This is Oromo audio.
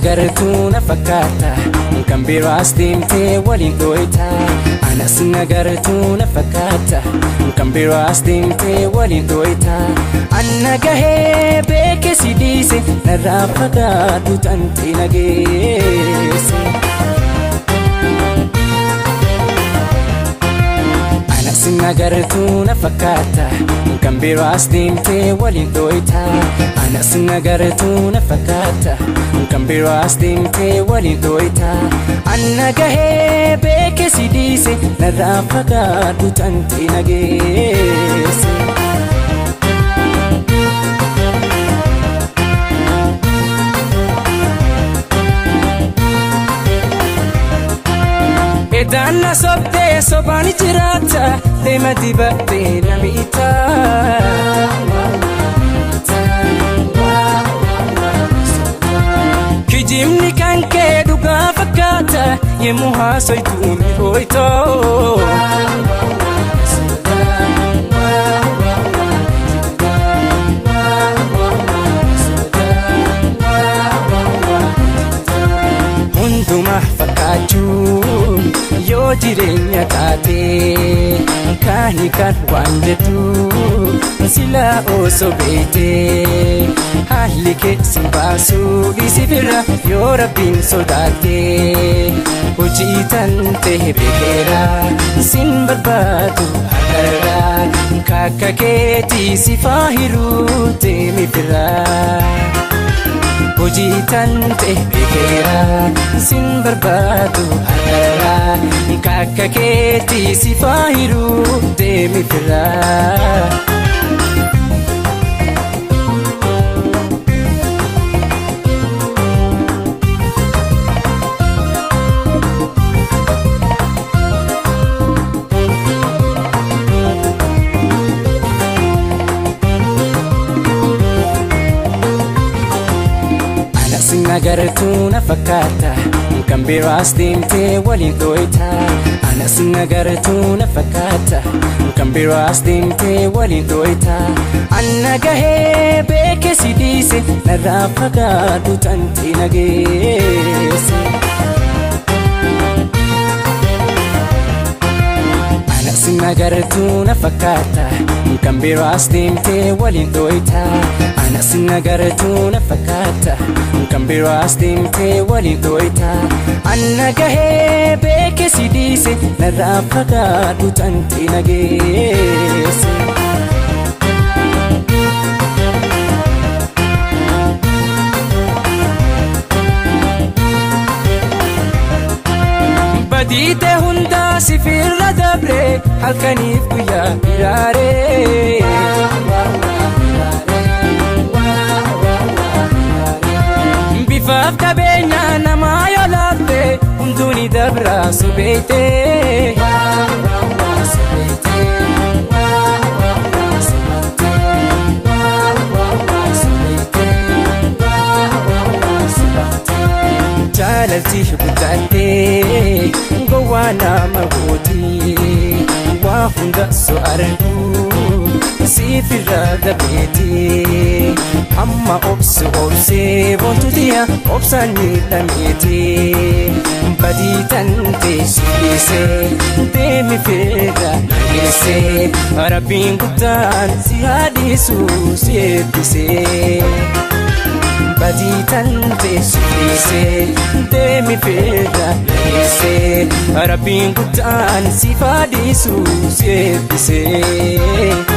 nagartuu na fakkaata kan biraas deemtee waliin dhooyta. Anas nagartuu na fakkaata kan biraas deemtee waliin dhooyta. Anna gahee beeke si dhiise narraa fagaadhu tantee nageesse. Anas nagartuu na fakkaata kan biraas deemtee waliin dhooyta. Anas nagartuu na fakkaata kan biraas deemtee waliin dhooyta. Anna gahee beeke si dhiise narraa fagaadhu tantee nageesse. Edaan na sobdee sobaan jiraata deema dibattee na miita. Kijibni kan kee dhugaa fakkaata yemmuu haasoytuu ni dhooytoo. Hundumaa fakkaachuun yoo jireenya taate kaani kan waan jettu silaa osoo beekte haalli kee sin baasuu dhiisifirra yoo rabbiin sodaatte hojii tan ta'e beekeera sin barbaadu har'arra kakka keetii si faahiruu deemi firraa. Hojii tan ta'e beekeera sin barbaadu har'arra kakka keetii si faahiruu deemi firraa. Anas nagartuu na fakkaata kan biraas deemtee waliin dhooyta. Anas nagartuu na fakkaata kan biraas deemtee waliin dhooyta. Anna gahee beeke si dhiise narraa fagaadhu tantee nageesse. Anas nagartuu na fakkaata kan biraas deemtee waliin dhooyta. Anas nagartuu na fakkaata kan biraas deemtee waliin dhooyta. Anna gahee beeke si dhiise narraa fagaadhu tantee nageesse. Badiite hundaa sifirra dabre halkaniif guyyaa hiraaree. Bifaaf qabeenya namaa yoo laafte hunduu ni dabra sobeeyte. Jaalalti guddattee gowwaa nama gooti waa hunda so argu siif irra dabeeti amma obsu obsee boontuutiya obsaan miidhameeti badii tantee si dhiisee deemi firra nageessee rabbiin guddaan si haa dhiisu si eebbisee. Badii tantee si dhiisee deemi firra nageessee rabbiin guddaan si haa dhiisu si eebbisee.